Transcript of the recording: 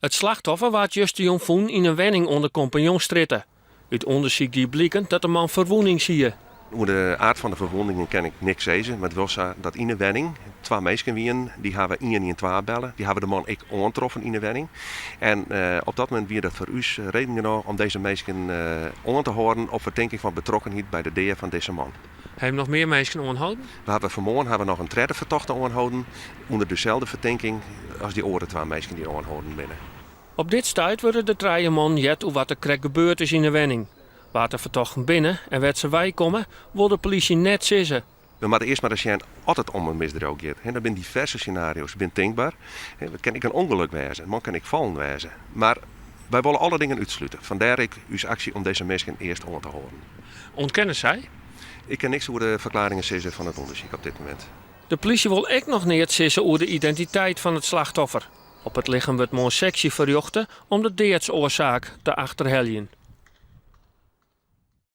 It slachtoffer waard justerjûn fûn yn in wenning oan de Kompanjonsstrjitte. Ut ûndersyk die bliken dat de man ferwûnings hie. Oer de aard fan de ferwûningen kin ik niks sizze, mar it wol sa dat yn de wenning twa minsken wienen. Dy hawwe 112 belle. Dy hawwe de man ek oantroffen yn de wenning. En op dat momint wie dat foar ús reden genôch om dizze minsken oan te hâlden op fertinking fan betrokkenheid by de dea fan dizze man. Ha jim noch mear minsken oanholden? We hawwe fanmoarn hawwe noch in tredde fertochte oanholden ûnder deselde fertinking as dy oare twa minsken dy't oanholden binne. Op dit stuit wurde de trije mannen heard oer wat der krekt gebeurd is yn de wenning. Wa't de fertochten binne en wêr't se weikomme, wol de polysje net sizze. We moatte earst mar ris sjen oft it om in misdriuw giet. Der binne diverse senario's binne tinkber. It kin ek in ûngelok wêze, in man kin ek fallen wêze. Mar wy wolle alle dingen útslute. Fandêr ek ús aksje om dizze minsken earst oan te hâlden. Ûntkenne sy? Ik kin niks oer de ferklearringen sizze fan it ûndersyk op dit momint. De polysje wol ek noch neat sizze oer de identiteit fan it slachtoffer. Op it lichem wurdt moarn seksje ferrjochte om de deadsoarsaak te achterheljen.